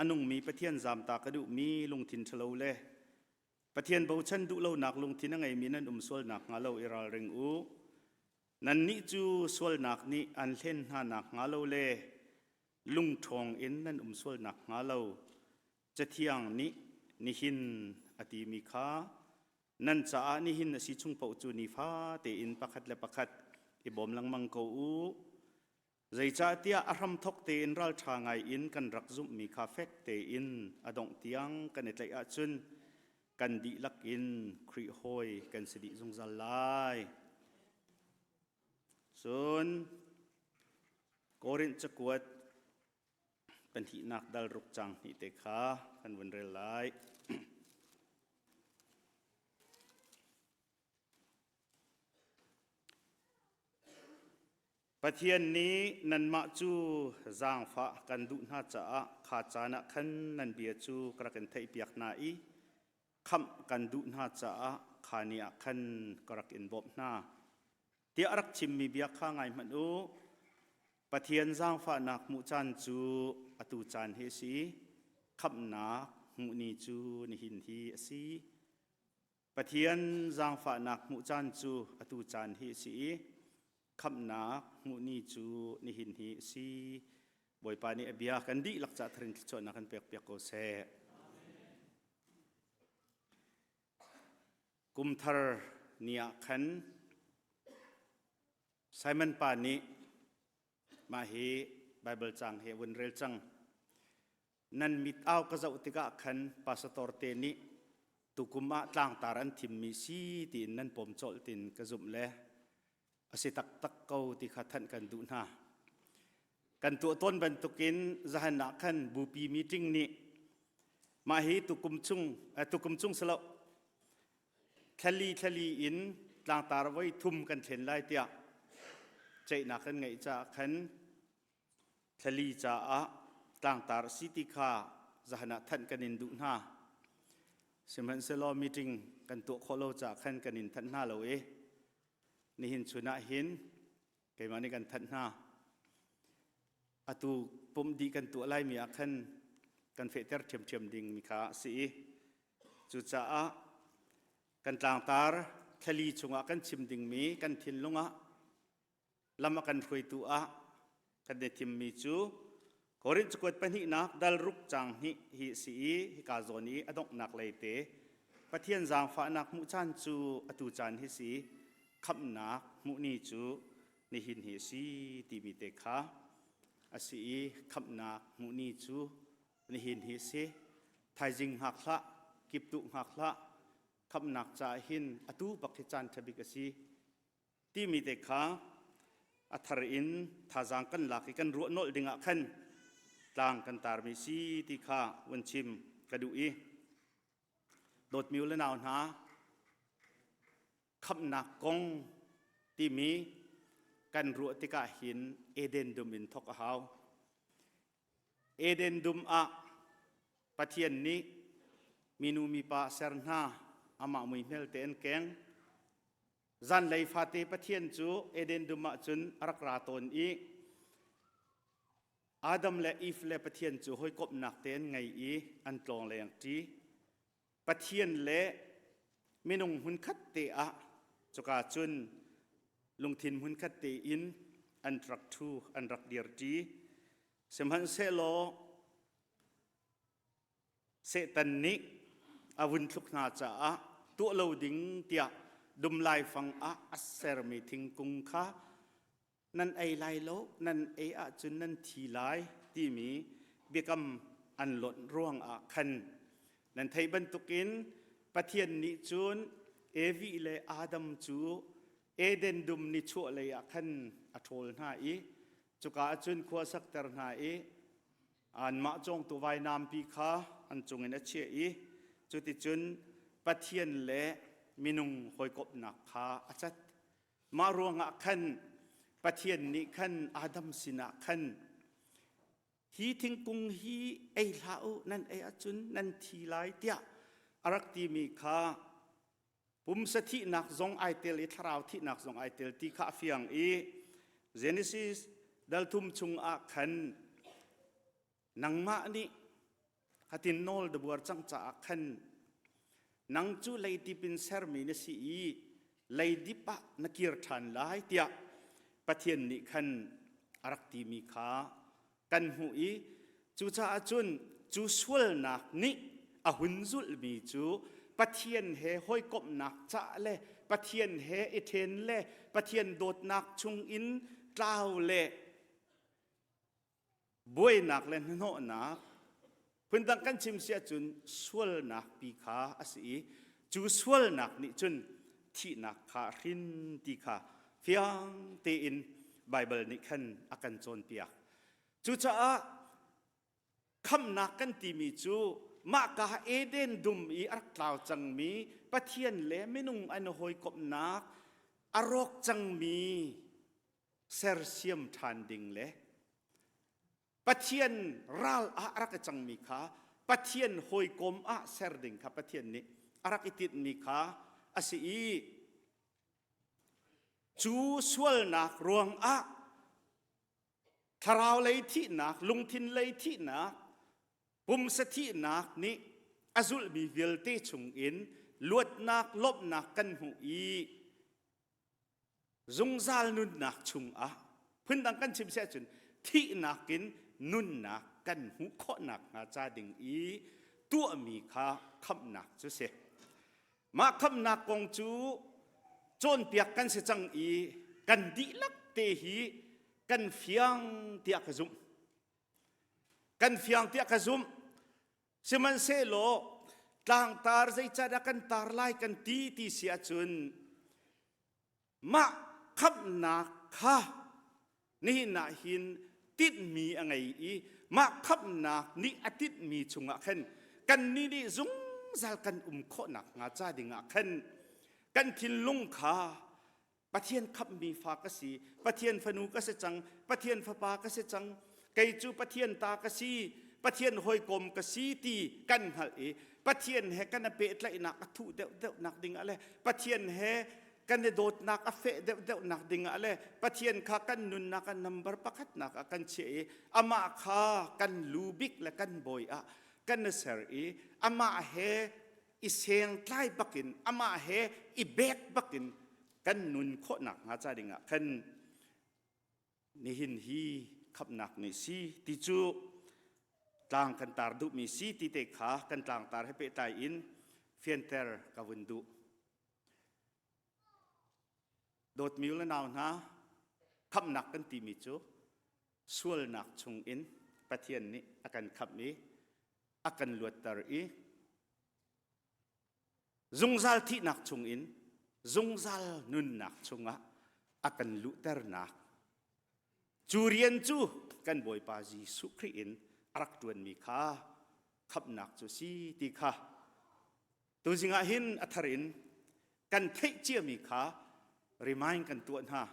a nungmi Pathian zamtak a duhmi lungthin ṭhalo le Pathian bochan duh lonak lungthin a ngeimi nan um sual nakhnga lo i ralring u. Nannih cu sualnak nih an hlen hna nakhnga lo le lungṭhawng in nan um sual nakhnga lo Cathiang nih nihin a timi kha nan caah nihin a si chung paoh cu nifa tein pakhat le pakhat i bawm lengmang ko u. Zeicahtiah a hramthawk tein ralṭha ngai in kan rak zumhmi kha fek tein a dongh tiang kan i tlaih ahcun kan dihlak in Khrih hawi kan si dih zungzal lai. Cun Korinth cakuat pahnihnak dal ruk caang hnih te kha kan vun rel lai. Pathian nih nanmah cu zaangfah kan duh hna caah kha caan ah khan nan bia cu ka rak in theihpiak hna i khamh kan duh hna caah kha ni ah khan ka rak in bawmh hna. Tiah a rak chimmi bia kha ngai hmanh u. Pathian zaangfahnak hmuh caan cu atu caan hi a si. Khamhnak hmuh ni cu nihin hi a si. Pathian zaangfahnak hmuh caan cu atu caan hi a si i khamhnak hmuh ni cu nihin hi a si. Bawipa nih a bia kan dihlak ca tharin thluachuahnak kan pekpiak ko seh. Kumthar ni ah khan Simon pa nih mah hi Bible caang hi a vun rel cang. Nan mit au ka zoh tikah khan pastor te nih tukum ah tlangtar an thimmi si tiin nan pom colh tin ka zumh le a si taktak ko ti kha thanh kan duh hna. Kan tuah tawn bantukin zahan ah khan bupi meeting nih mah hi tukum chung eh, tukum chung silo thlali thlali in tlangtar voi thum kan thlen lai tiah ceihnak kan ngeih caah khan Thlali caah tlangtar a si ti kha zahan ah thanh kan in duh hna. Sihmanhsehlaw meeting kan tuah khawh lo caah khan kan in thanh hna lo i nihin chun ah hin keimah nih kan thanh hna. Atu pumh dih kan tuah laimi ah khan kan fehter ṭhiamṭhiam ding mi kha a si i cucaah kan tlangtar thlali chungah kan chim dingmi kan thinlung ah lam a kan hruaitu ah kan i thimmi cu Korinth cakuat pahnihnak dal ruk caang hnih hi a si i hika zawn i a donghnak lei te Pathian zaangfahnak hmuh caan cu atu caan hi si khamhnak hmuh ni cu nihin hi a si timi te kha a si i khamhnak hmuh ni cu nihin hi a si thaizing hngak hlah kiptuh hngak hlah khamhnak caah hin atu bak hi caan ṭha bik a si timi te kha a thar in thazaang kan lak i kan ruah nolh ding ah khan tlang kan tarmi si ti kha vun chim ka duh i dawtmi u le nau hna khamhnak kong timi kan ruah tikah hin Eden dum in thok a hau. Eden dum ah Pathian nih minu mipa a ser hna amah muihmel te an keng Zanlei fate Pathian cu Eden dum ah cun a rak ra tawn i Adam le Eve le Pathian cu hawikomhnak te an ngei i an tlawng leng ṭi. Pathian le minung hmunkhat te ah cuka cun lungthin hmunkhat te in an rak ṭhu an rak dir ṭi. Sihmanhsehlaw Satan nih a vun thluk hna caah tuah lo ding tiah dum laifang ah a sermi thingkung kha nan ei lai lo, nan ei ahcun nan thi lai timi biakam an lonh ruangah khan nan theih bantukin Pathian nih cun Evi le Adam cu Eden dum nichuahlei ah khan a ṭhawl hna i cuka ah cun khua sakter hna i Anmah cawngtu vainampi kha an cungin a chiah i cuticun Pathian le minung hawikomhnak kha a cat. Mah ruangah khan Pathian nih khan Adam sinah khan hi thingkung hi ei hlah u nan ei ahcun nan thi lai tiah a rak timi kha pumsa thihnak zong ai tel i thlarau thihnak zong ai tel ti kha a fiang i Genesis dalthum chungah khan nangmah nih Hatin nawl dabuar cang caah khan nang cu leidip in sermi na si i leidip ah na kir ṭhan lai tiah Pathian nih khan a rak timi kha kan hmuh i cucaah cun cu sualnak nih a hun zulhmi cu Pathian he hawikomhnak cah le Pathian he i ṭhen le Pathian dawtnak chungin tlau le buainak le hnahnawhnak phundang kan chim si ahcun sualnak pi kha a si i cu sualnak nih cun thihnak kha a hrin ti kha fiang tein Baibal nih khan a kan cawnpiak. Cucaah khamnak kan timi cu mahka Eden dum i a rak tlau cangmi Pathian le minung an hawikomhnak a rawk cangmi sersiam ṭhan ding le Pathian ral ah a rak i cangmi kha Pathian hawikom ah ser ding kha Pathian nih a rak i tinhmi kha a si i cu sualnak ruangah thlarau lei thihnak, lungthin lei thihnak, pumsa thihnak nih a zulhmi vialte chungin luatnak, lawmhnak kan hmuh i zungzal nunnak chungah phundang kan chim si ahcun thihnak in nunnak kan hmuh khawhnak hnga ca ding i tuahmi kha khamhnak cu si. Mah khamhnak kong cu cawnpiak kan si cang i kan dihlak te hi kan fiang tiah ka zumh. Kan fiang tiah ka zumh. Sihmanhsehlaw tlangtar zeicadah kan tar lai kan ti ti si ahcun mah khamhnak kha nihin ah hin tinhmi a ngei i mah khamhnak nih a tinhmi chungah khan kannih nih zungzal kan um khawhnak hnga ca dingah khan kan thinlung kha Pathian khamhmi fa ka si, Pathian fanu ka si cang, Pathian fapa ka si cang, kei cu Pathian ta ka si, Pathian hawikom ka si ti kan hngalh i Pathian he kan i pehtlaihnak a thuh deuhdeuh nak ding ah le Pathian he kan i dawtnak a feh deuhdeuh nak ding ah le Pathian kha kan nunnak ah number pakhatnak ah kan chiah i amah kha kan lu bik le kan bawi ah kan i ser i amah he i sengtlai bakin amah he i bek bakin kan nun khawhnak hnga ca dingah khan nihin hi khamhnak nih si ti cu tlang kan tar duhmi si ti te kha kan tlangtar he pehtlai in fianter ka vun duh. Dawtmi le nau hna, khamhnak kan timi cu sualnak chungin Pathian nih a kan khamh i a kan luatter i zungzal thihnak chungin zungzal nunnak chungah a kan luhternak cu rian cu kan Bawipa Jesuh Khrih in a rak ṭuanmi kha khamhnak cu si ti kha tuzing ah hin a thar in kan theih ciami kha remind kan tuah hna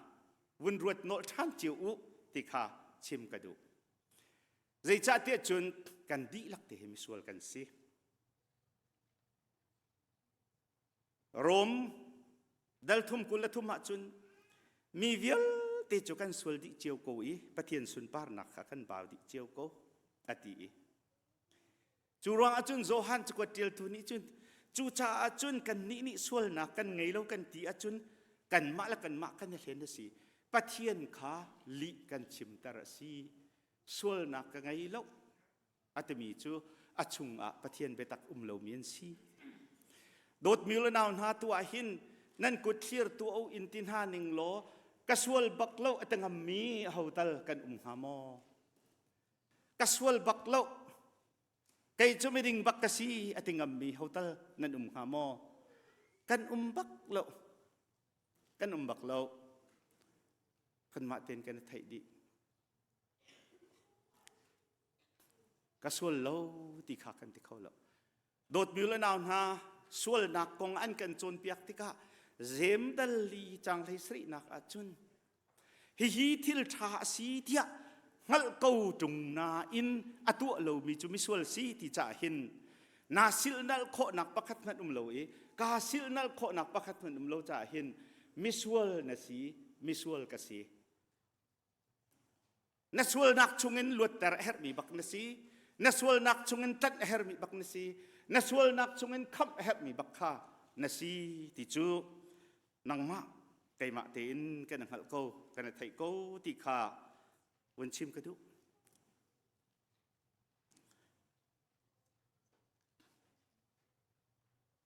vun ruat nolh ṭhan cio u ti kha chim ka duh. Zeicahtiah cun kan dihlak te hi misual kan si. Rom dal thum 23 ahcun mi vialte cu kan sual dih cio ko i Pathian sunparnak kha kan bau dih cio ko a ti i cu ruang ahcun Johan cakuat ṭialtu nih cun cucaah cun kannih nih sualnak kan ngei lo kan ti ahcun kanmah le kanmah kan i hlen a si Pathian kha lih kan chimter a si sualnak ka ngei lo a timi cu a chungah Pathian biatak um lomi an si. Dawtmi le nau hna tu ah hin nan kut thlir tu o in ti hna ning law ka sual bak lo a ti ngammi ho tal kan um hnga maw? Ka sual bak lo kei cu miding bak ka si a ti ngammi ho tal nan um hnga maw? Kan um bak lo. Kan um bak lo. Kanmah tein kan i theih dih. Ka sual lo ti kha kan ti kho lo. Dawtmi le nau hna, sualnak kong an kan cawnpiak tikah zem dal li cang hlei sarihnak ahcun hihi thil ṭha a si tiah hngalh ko ṭung nain a tuah lomi cu misual si ti caah hin naa silhnalh khawhnak pakhat hmanh um lo i kaa silhnalh khawhnak pakhat hmanh um lo caah hin misual na si misual ka si Na sualnak chungin luatter a herhmi bak na si. Na sualnak chungin tlanh a hermi bak na si. Na sualnak chungin khamh a herhmi bak kha na si ti cu nangmah keimah tein kan i hngalh ko, kan i theih ko ti kha vun chim ka duh.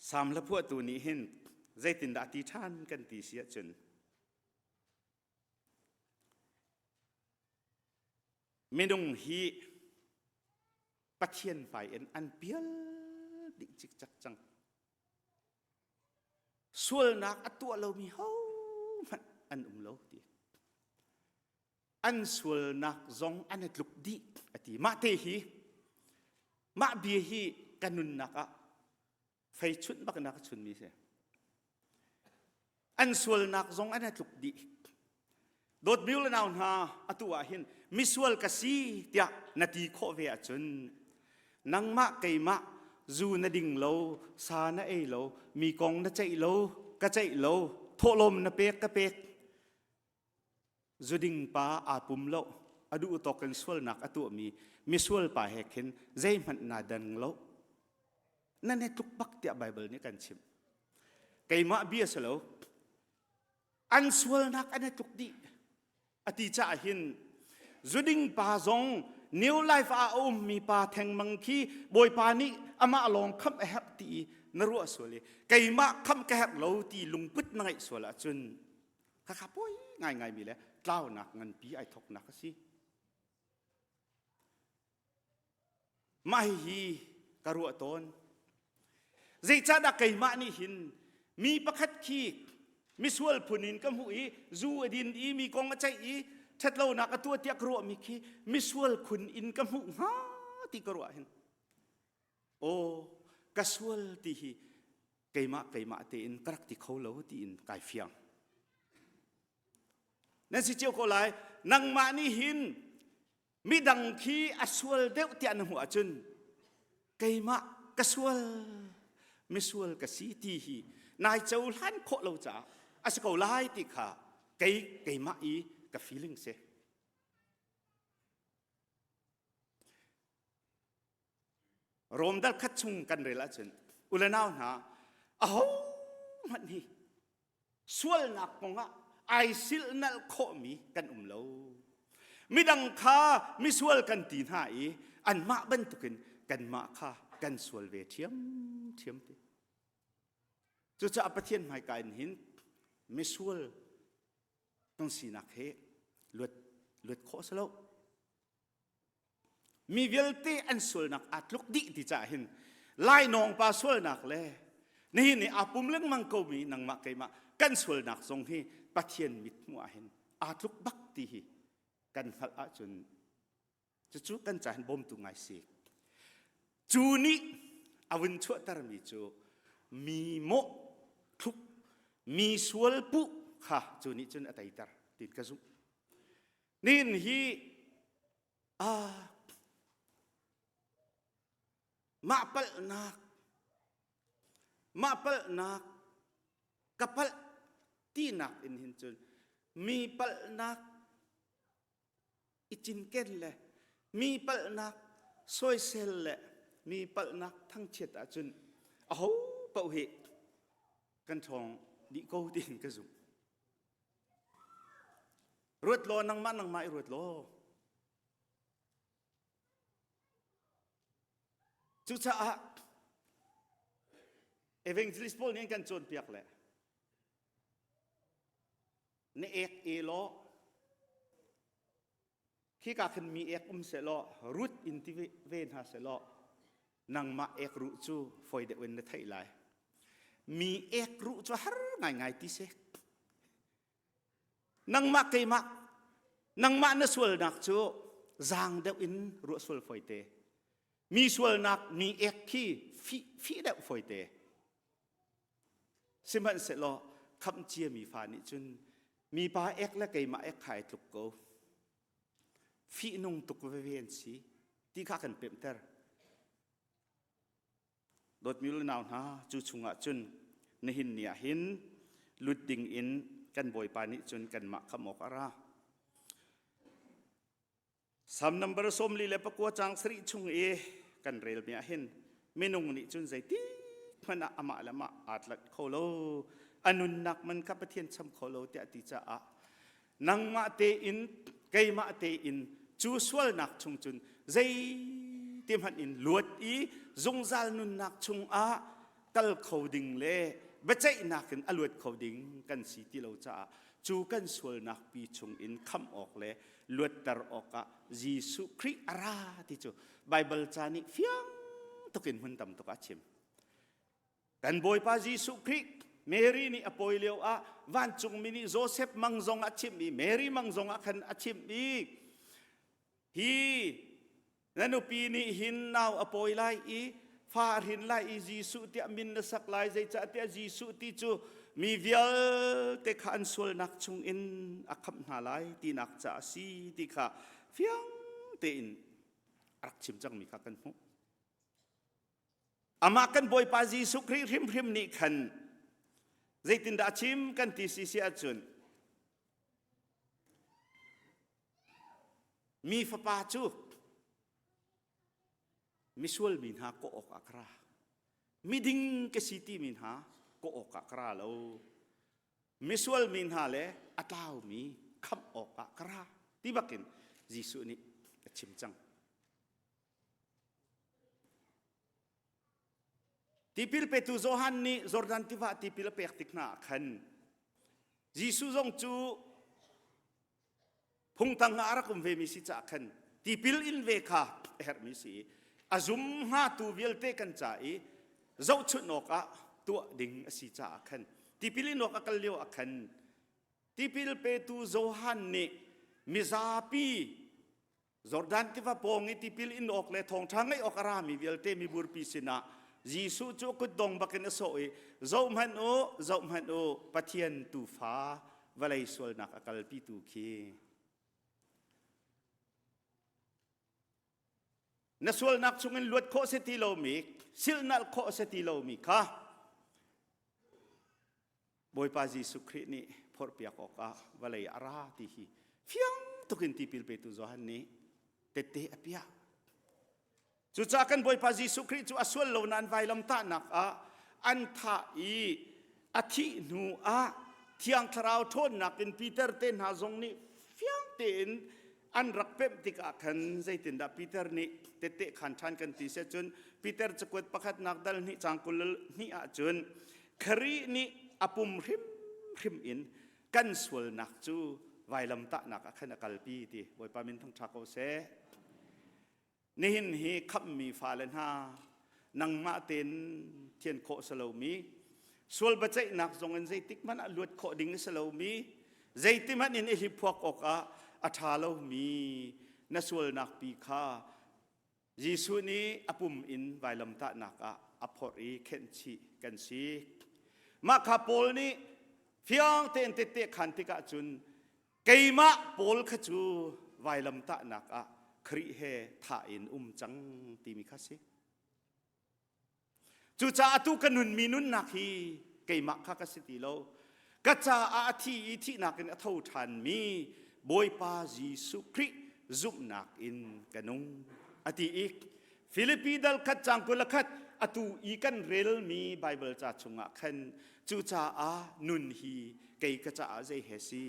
Salm hla phuahtu nih hin zeitindah a ti ṭhan kan ti si ahcun minung hi Pathian hmai in an pial dih cikcek cang. Sualnak a tuah lomi hohmanh an um lo ti. An sualnak zong an i tluk dih a ti. Mah te hi mah bia hi ka nunnak ah fei chunh bak in a ka chunmi si. An sualnak zong an i tluk dih. Dawtmi le nau hna atu ah hin misual ka si tiah na ti khawh ve ahcun nangmah keimah zu na ding lo, sa na ei lo, mi kong na ceih lo, ka ceih lo, thawhlawm na pek ka pek, zuding pa aa pum lo a duh tawk in sualnak a tuahmi misual pa he khin zeihmanh naa dang lo nan he tluk bak tiah Baibal nih kan chimh keimah bia si lo an sualnak an i tluk dih a ti caah hin zuding pa zong New Life ah a ummi pa thengmang khi Bawipa nih amah lawng khamh a herh ti na ruah sual i keimah khamh ka herh lo ti lungput na ngeih sual ahcun Khakha poi ngaingaimi le tlaunak nganpi ai thoknak a si. Mah hihi ka ruah tawn. Zeicahdah keimah nih hin mi pakhat khi misual phun in ka hmuh i zu a din i mi kong a ceih i ṭhatlonak a tuah tiah ka ruahmi khi misual khun in ka hmuh hnga ti ka ruah hin aw ka sual ti hi keimah keimah tein ka rak ti kho lo tiin kai fiang nan si cio ko lai nangmah nih hin midang khi a sual deuh tiah na hmuh ahcun keimah ka sual misual ka si ti hi nai cohlan khawh lo caah a si ko lai ti kha kei keimah i ka feeling si Rom dal khat chung kan rel ahcun u le nau hna ahohmanh hi sualnak kongah ai silhnalh khawhmi kan um lo. Midang kha misual kan ti hna i anmah bantukin kanmah kha kan sual ve ṭhiamṭhiam ti. Cucaah Pathian hmaika in hin misual kan sinak hi luat luat khawh si lo. Mi vialte an sualnak aa tluk dih ti caah hin lainawng pa sualnak le nihin i aa pum lengmang komi nangmah keimah kan sualnak zong hi Pathian mithmuh ah hin aa tluk bak ti hi kan hngalh ahcun cucu kan ca hin bawmtu ngai si. Cu nih a vun chuahtermi cu mi mawh thluk mi sual puh kha cu nih cun a teiter tiin ka zumh. Nihin hi ah mah palhnak mah palhnak ka palh tinak in hin cun mi palhnak i cinken le mi palhnak soisel le mi palhnak thangchiat ahcun aho paoh hi kan ṭhawng dih ko tiin ka zumh. Ruat law nangmah nangmah i ruat law. Cucaah evangelist pawl nih an kan cawnpiak le na ek e law Khika khin mi ek um sehlaw rut in ti ve hna sehlaw nangmah ek ruh cu fawi deuh in na theih lai. Mi ek ruh cu har ngaingai ti si. Nangmah keimah nangmah na sualnak cu zaang deuh in ruah sual fawi te. Mi sualnak mi ek khi fih fih deuh fawi te. Sihmanhsehlaw khamh ciami fa nih cun mipa ek le keimah ek kha ai tluk ko. Fihnung tuk veve an si ti kha kan pemhter. Dawtmi le nau hna, cu chungah cun nihin ni ah hin lut ding in kan Bawipa nih cun kanmah khamh awk a ra. Sam number 44 cang sarih chung i kan relmi ah hin minung nih cun zeiti hmanh ah amah le amah aa tlanh kho lo a nunnak man kha Pathian cham kho lo tiah ti caah nangmah tein keimah tein cu sualnak chung cun zeiti hmanh in luat i zungzal nunnak chungah kal kho ding le biaceihnak in a luat kho ding kan si ti lo caah cu kan sualnak pi chung in khamh awk le luatter awkah Jesuh Khrih a ra ti cu Baibal ca nih fiang tukin hmun tam tuk ah a chim. Kan Bawipa Jesuh Khrih Mary nih a pawi lio ah vancungmi nih Joseph mang zong a chimh i Mary mang zong ah khan a chimh i hi Na nupi nih hin nau a pawi lai i fa a hrin lai i Jesuh tiah min na sak lai zeicahtiah Jesuh ti cu mi vialte kha an sualnak chungin a khamh hna lai tinak ca a si ti kha fiang tein a rak chim cangmi kha kan hmuh. Amah kan Bawipa Jesuh Khrih hrimhrim nih khan zeitindah a chim kan ti si si ahcun Mi fapa cu misual mi hna kawh awkah ka ra. Miding ka si timi hna kawh awkah ka ra lo. Misual mi hna le a tlaumi khamh awkah ka ra ti bakin Jesuh nih a chim cang. Tipil petu Johan nih Jordan tiva tipil a pek tik hna ah khan Jesuh zong cu phungtang ah a rak um vemi si caah khan tipil in ve kha a herhmi si i a zum hngatu vialte kan ca i zohchunh awkah tuah ding a si caah khan tipil in awk a kal lio ah khan tipil petu Johan nih mizapi Jordan tiva pawng i tipil in awk le thawngṭha ngaih awk a rami vialte miburpi sinah Jesuh cu kutdong bakin a sawh i zohhmanh u, zohhmanh u, Pathian tuufa vawlei sualnak a kalpitu khi. Na sualnak chungin luat khawh si ti lomi, silhnalh khawh si ti lomi kha Bawipa Jesuh Khrih nih phorhpiak awkah vawlei a ra ti hi fiang tukin tipil petu Johan nih tette a piah. Cucaah kan Bawipa Jesuh Khrih cu a sual lo nain vailamtahnak ah an thah i a thih hnu ah Thiang Thlarau ṭhawnnak in Peter te hna zong nih fiang tein an rak pemh tikah khan zeitindah Peter nih tette khan ṭhan kan ti si cun Peter cakuat pakhatnak dal hnih cang 22 ah cun Khrih nih a pum hrimhrim in kan sualnak cu vailamtahnak ah khan a kalpi ti Bawipa min thangṭha ko seh. Nihin hi khamhmi fale hna nangmah tein thian khawh si lomi sual biaceihnak zong in zeitik hmanh ah luat khawh ding a si lomi zeitihmanh in i hliphuak awkah a ṭha lomi na sualnak pi kha Jesuh nih a pum in vailamtahnak ah a phorh i khenhchih kan si. Mah kha Paul nih fiang tein tette khan tikah cun keimah Paul kha cu vailamtahnak ah Khrih he thah in um cang timi kha si. Cucaah atu ka nunmi nunnak hi keimah kha ka si ti lo. Ka caah a thi i thihnak in a tho ṭhanmi Bawipa Jesuh Khrih zumhnak in ka nung. A ti i Filipi dal khat cang 21 atu i kan relmi Baibal ca chungah khan cucaah nun hi kei ka caah zei he si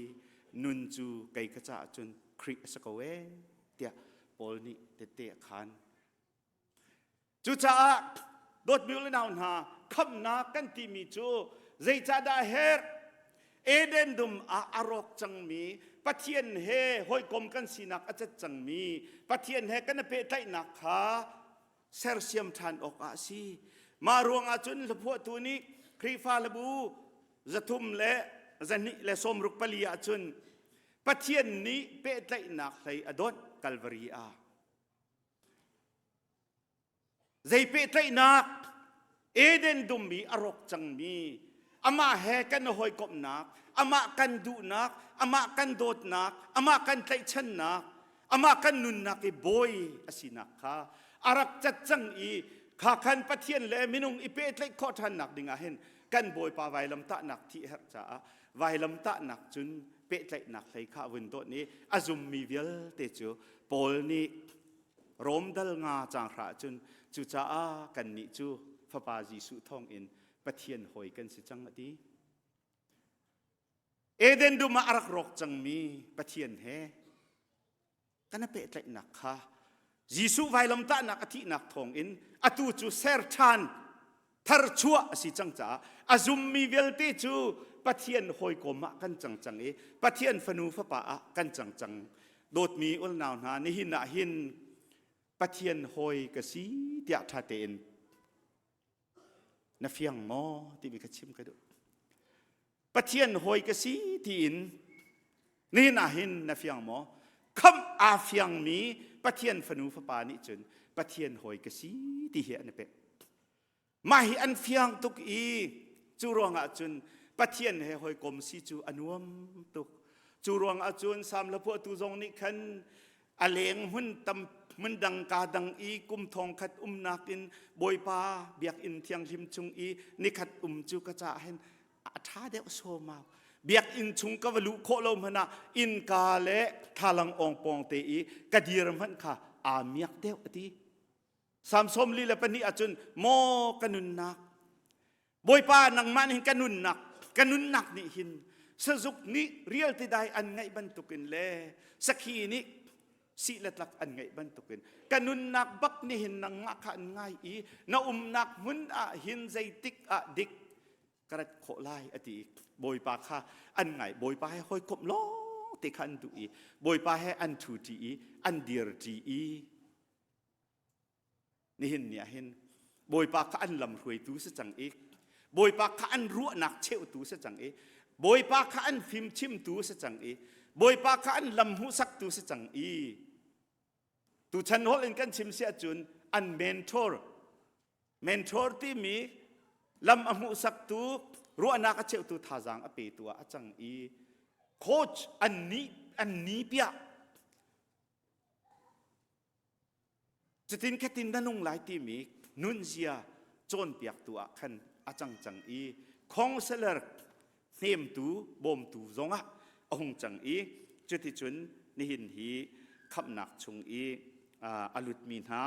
nun cu kei ka caah cun Khrih a si ko ee tiah Paul nih tette a khan. Cucaah dawtmi u le nau hna khamhnak kan timi cu zeicahdah a herh? Eden dum ah a rawk cangmi Pathian he hawikom kan sinak a cat cangmi Pathian he kan i pehtlaihnak kha sersiam ṭhan awkah a si. Mah ruangah cun hlaphuahtu nih Khrihfa hlabu 364 ah cun Pathian nih pehtlaihnak hlei a dawt Kalvari ah. Zei pehtlaihnak Eden dum i a rawk cangmi amah he kan i hawikomhnak, amah kan duhnak, amah kan dawtnak, amah kan tlaihchannak, amah kan nunnak i bawi a sinak kha a rak cat cang i kha khan Pathian le minung i pehtlaih khawh ṭhannak dingah hin kan Bawipa vailamtahnak thih a herh caah vailamtahnak cun pehtlaihnak hlei kha a vun dawt i a zummi vialte cu Paul nih Rom dal nga caang hra cun cucaah kannih cu Fapa Jesuh thawngin Pathian hawi kan si cang a ti. Eden dum ah a rak rawk cangmi Pathian he kan i pehtlaihnak kha Jesuh vailamtahnak a thihnak thawngin atu cu ser ṭhan tharchuah a si cang caah a zummi vialte cu Pathian hawikom ah kan cang cang i Pathian fanu fapa ah kan cang cang. Dawtmi unau hna nihin ah hin Pathian hawi ka si tiah ṭha tein na fiang maw timi kha chim ka duh. Pathian hawi ka si tiin nihin ah hin na fiang maw? Khamh aa fiangmi Pathian fanu fapa nih cun Pathian hawi ka si ti hi an i pek. Mah hi an fiang tuk i cu ruangah cun Pathian he hawikom si cu a nuam tuk. Cu ruangah cun Salm hlaphuahtu zong nih khan a leng hmun tam hmun dang ka dang i kum thong khat umnak in Bawipa biakinn thianghlim chung i nikhat um cu ka caah hin a ṭha deuh sawmau. Biakinn chung ka va luh khawh lo hmanh ah innka le thlalang awng pawng te i ka dir hmanh kha aa miak deuh a ti. Salm 42 ahcun maw ka nunnak Bawipa nangmah nih ka nunnak ka nunnak nih hin sazuk nih rial tidai an ngaih bantukin le sakhi nih sih le tlak an ngaih bantukin ka nunnak bak nih hin nangmah kha an ngai i na umnak hmun ah hin zeitik ah dik ka rat khawh lai a ti Bawipa kha an ngai Bawipa he hawikomh lawng te kha an duh i Bawipa he an ṭhu ṭi i an dir ṭi i Nihin ni ah hin Bawipa kha an lam hruaitu si cang i Bawipa kha an ruahnak cheuhtu si cang i Bawipa kha an fimchimtu si cang i Bawipa kha an lam hmuhsaktu si cang i tuchan holh in kan chim si ahcun an mentor mentor timi lam a hmuhsaktu ruahnak a cheuhtu thazaang a petu ah a cang i coach an ni an ni piah Cutin khatin na nung lai timi nunzia cawnpiaktu ah khan a cang cang i counselor hnemtu bawmtu zongah a hung cang i cuticun nihin hi khamhnak chung i a lutmi hna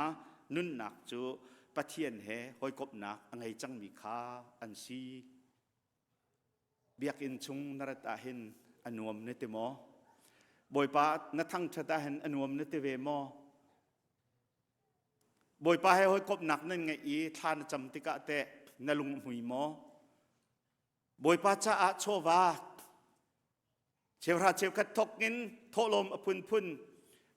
nunnak cu Pathian he hawikomhnak a ngei cangmi kha an si. Biakinn chung na rat ahhin a nuam na ti maw? Bawipa na thangṭhat ahhin a nuam na ti ve maw? Bawipa he hawikomhnak nan ngeih i thla na cam tikah teh na lung hmui maw? Bawipa caah chawva cheuhra cheukhat thawk in thawhlawm a phunphun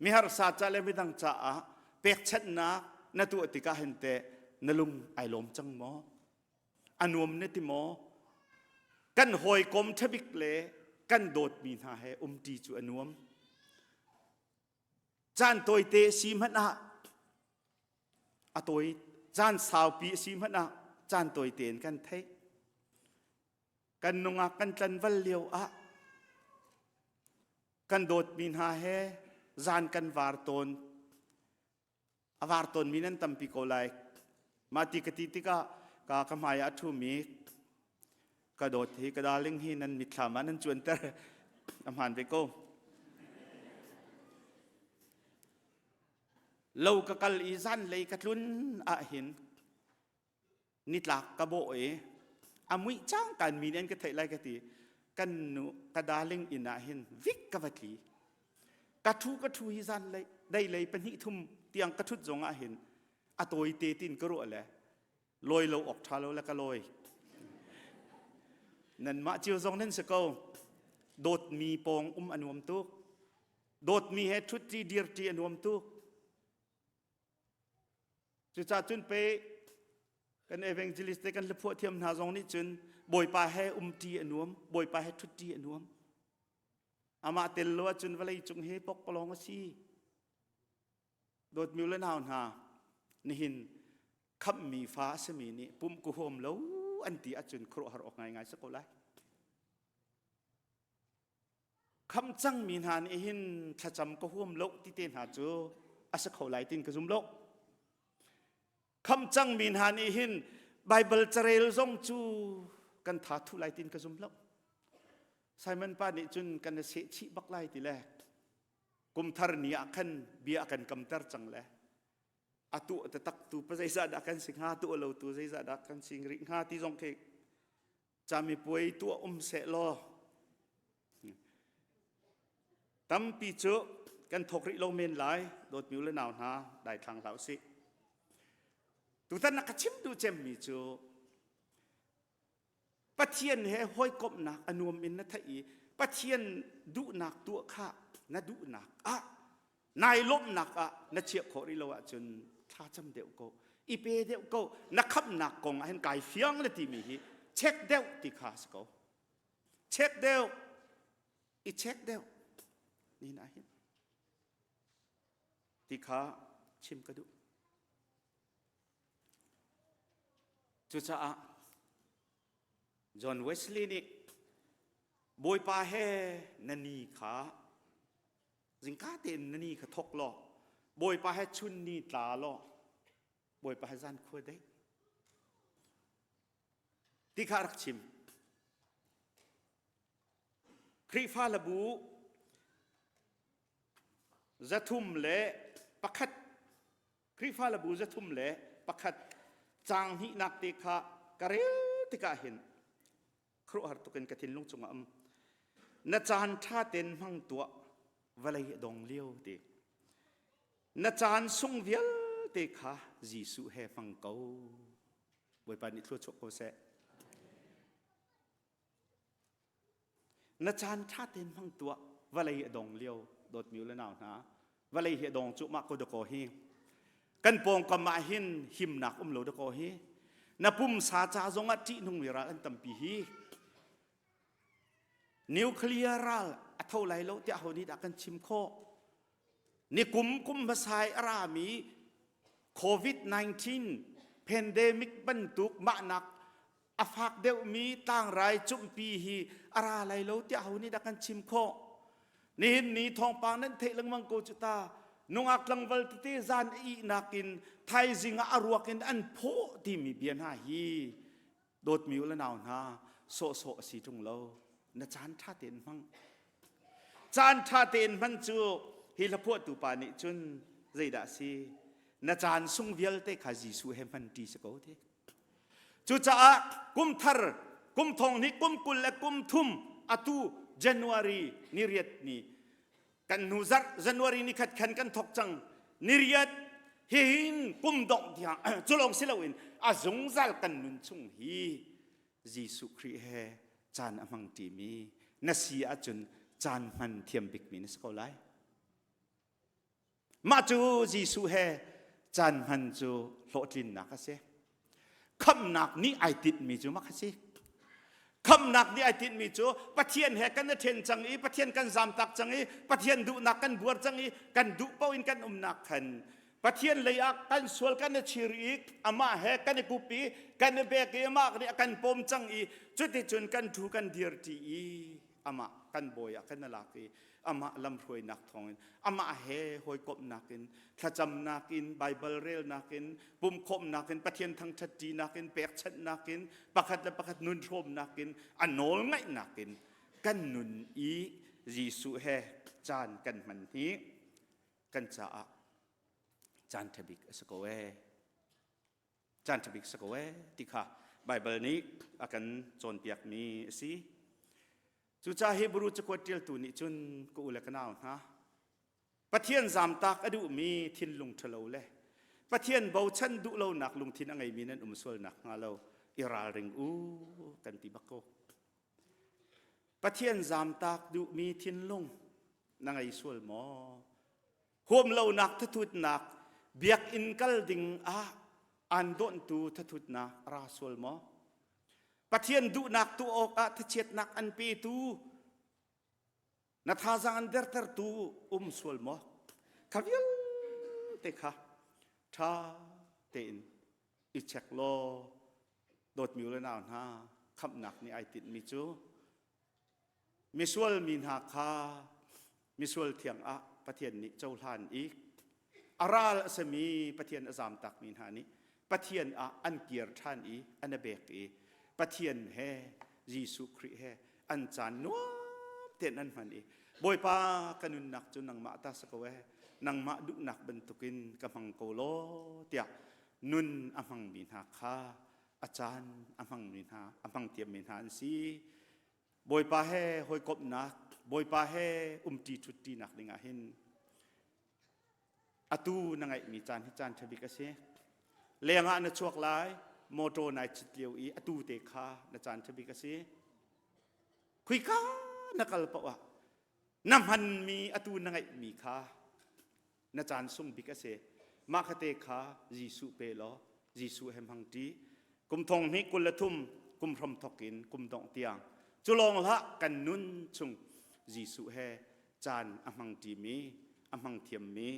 miharsa ca le midang caah pekchanhnak na tuah tikah hin teh na lung ai lawm cang maw? A nuam na ti maw? Kan hawikom ṭhabik le kan dawtmi hna he umṭi cu a nuam. Caan tawite si hmanh ah a tawi caan saupi a si hmanh ah caan tawite in kan theih. Kan nungak kan tlanval lio ah kan dawtmi hna he zan kan var tawn. A var tawnmi nan tampi ko lai. Mah ti ka ti tikah ka ka hmai ah a ṭhumi ka dawt hi ka darling hi nan mitthlam ah nan cuanter a hmaan ve ko. Lo ka kal i zanlei ka tlun ahhin nitlak ka bawh i a muih cang kan mi nih an ka theih lai ka ti kan nu ka darling inn ah hin vik ka va tli ka thu ka thu hi zan lei dei lei pahnih thum tiang ka thut zong ah hin a tawi te tin ka ruah le lawi lo awk tha lo le ka lawi nanmah cio zong nan si ko dawtmi pawng um a nuam tuk dawtmi he ṭhutṭi dirṭi a nuam tuk Cucaah cun pe kan evangelist te kan hlaphuah thiam hna zong nih cun Bawipa he umṭi a nuam, Bawipa he ṭhutṭi a nuam. Amah tel lo ahcun vawlei cung hi pokpalawng a si. Dawtmi le nau hna, nihin khamhmi fa a simi nih pumh ku huam lo an ti ahcun khuaruahhar awk ngaingai si ko lai. Khamh cangmi hna nih hin thlacam ka huam lo ti te hna cu a si kho lai tin ka zum lo. Khamh cangmi hna nih hin Baibal carel zong cu kan tha thu lai tin ka zum lo. Simon pa nih cun kan i seh chih bak lai ti le. Kumthar ni ah khan bia a kan kamter cang le a tuah taktak tu pa zeizah dah kan si hnga tuah lo tu zeizah dah kan si rih hnga ti zong khi camipuai tuah um seh law tampi cu kan thawk rih lo men lai dawtmi u le nau hna daithlang hlah usih. Tutan na ka chim duh cemmi cu Pathian he hawikomhnak a nuam in na theih i Pathian duhnak tuah kha na duhnak ah nai lawmhnak ah na chiah khawh rih lo ahcun thlacam deuh ko i pe deuh ko. Na khamhnak kong ah hin kai fiang le timi hi check deuh ti kha si ko. Check deuh, i check deuh ni na hin ti kha chim ka duh. Cucaah John Wesley nih Bawipa he na ni kha zingka tein na ni kha thok law, Bawipa he chun ni tla law, Bawipa he zan khua dei ti kha rak chim. Khrihfa labu 301, Khrihfa labu 301 caang hnihnak te kha ka rel tikah hin khuaruahhar tukin ka thinlung cungah um. Na caan ṭha tein hmang tuah, vawlei a dong lio ti. Na caan sung vialte kha Jesuh he hmang ko. Bawipa nih thluachuah ko seh. Na caan ṭha tein hmang tuah, vawlei a dong lio. Dawtmi u le nau hna, vawlei hi a dong cu mah ko dakaw hi. Kan pawngkam ah hin himnak um lo dakaw hi. Na pumsa ca zongah ṭihnungmi ral an tampi hi. Nuclear ral a tho lai lo tiah ho nih dah kan chim khawh? Nikum kum hmasa i a rami COVID-19 pandemic bantuk mahnak a fak deuhmi tlangrai cumhpi hi a ra lai lo tiah ho nih dah kan chim khawh? Nihin ni thawngpang nan theih lengmang ko cu ta. Nungak tlangval tete zan a ihnak in thaizing ah a ruak in an phawh timi bia hna hi, dawtmi u le nau hna, sawhsawh a si ṭung lo. Na caan ṭha tein hmang. Caan ṭha tein hman cu hi hlaphuahtu pa nih cun zeidah a si? Na caan sung vialte kha Jesuh he hman ṭi si ko ti. Cucaah kum thar kum thong hnih kum 23, atu January ni riat ni, kan hnu zarh January ni khat khan kan thok cang, ni riat hihin kum dongh tiang cu lawng si loin a zungzal kan nun chung hi Jesuh Khrih he caan a hmang ṭimi na si ahcun caan hman thiam bikmi na si ko lai. Mah cu Jesuh he caan hman cu hlawhtlinnak a si. Khamhnak nih ai tinhmi cu mah kha si. Khamhnak nih ai tinhmi cu Pathian he kan i ṭhen cang i Pathian kan zamtak cang i Pathian duhnak kan buar cang i kan duh paoh in kan umnak khan Pathian lei ah kan sual kan i chir i amah he kan i kup i kan i bek i amah nih a kan pawm cang i cuticun kan ṭhu kan dir ṭi i amah kan bawi ah kan i lak i amah lamhruainak thawngin, amah he hawikomhnak in, thlacamnak in, Baibal relnak in, pumkhawmnak in, Pathian thangṭhat ṭinak in, pekchanhnak in, pakhat le pakhat nun hrawmnak in, a nawl ngaihnak in kan nun i Jesuh he caan kan hman hi kan caah caan ṭha bik a si ko ee. Caan ṭha bik si ko ee ti kha Baibal nih a kan cawnpiakmi a si. Cucaah Hebrew cakuat ṭialtu nih cun, ka u le ka nau hna, Pathian zamtak a duhmi thinlung ṭhalo le Pathian bochan duh lonak lungthin a ngeimi nan um sual nakhnga lo i ralring u kan ti bak ko. Pathian zamtak duhmi thinlung na ngei sual maw? Huam lonak thathutnak biakinn kal ding ah aan dawnhtu thathutnak ra sual maw? Pathian duhnak tuah awkah thachiatnak an petu, na thazaang an dertertu um sual maw? Kha vialte kha ṭha tein i check law, dawtmi u le nau hna, khamhnak nih ai tinhmi cu misual mi hna kha misual thiang ah Pathian nih cohlan i a ral a simi Pathian a zamtakmi hna nih Pathian ah an kir ṭhan i an i bek i Pathian he, Jesuh Khrih he an caan nuam tein an hman i. Bawipa ka nunnak cu nangmah ta si ko ee, nangmah duhnak bantukin ka hmang ko law tiah nun a hmangmi hna kha a caan a hmangmi hna a hmang thiammi hna an si. Bawipa he hawikomhnak, Bawipa he umṭi ṭhutṭinak dingah hin atu na ngeihmi caan hi caan ṭha bik a si. Leng ah na chuak lai, motor nai cit lio i atu te kha na caan ṭha bik a si. Khuika na kal paoh ah na hmanmi atu na ngeihmi kha na caan sung bik a si. Mah khate kha Jesuh pe law Jesuh he hmang ṭi. Kum thong hnih 23 kum hram thok in kum dongh tiang cu lawng hlah kan nun chung Jesuh he caan a hmang ṭimi a hmang thiammi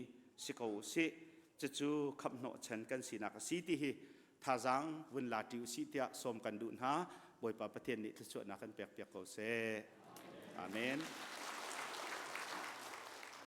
si ko usih. Cucu khamh hnawhchan kan sinak a si ti hi thazaang vun la ṭi usih tiah sawm kan duh hna. Bawipa Pathian nih thluachuahnak kan pek piak ko seh. Amen.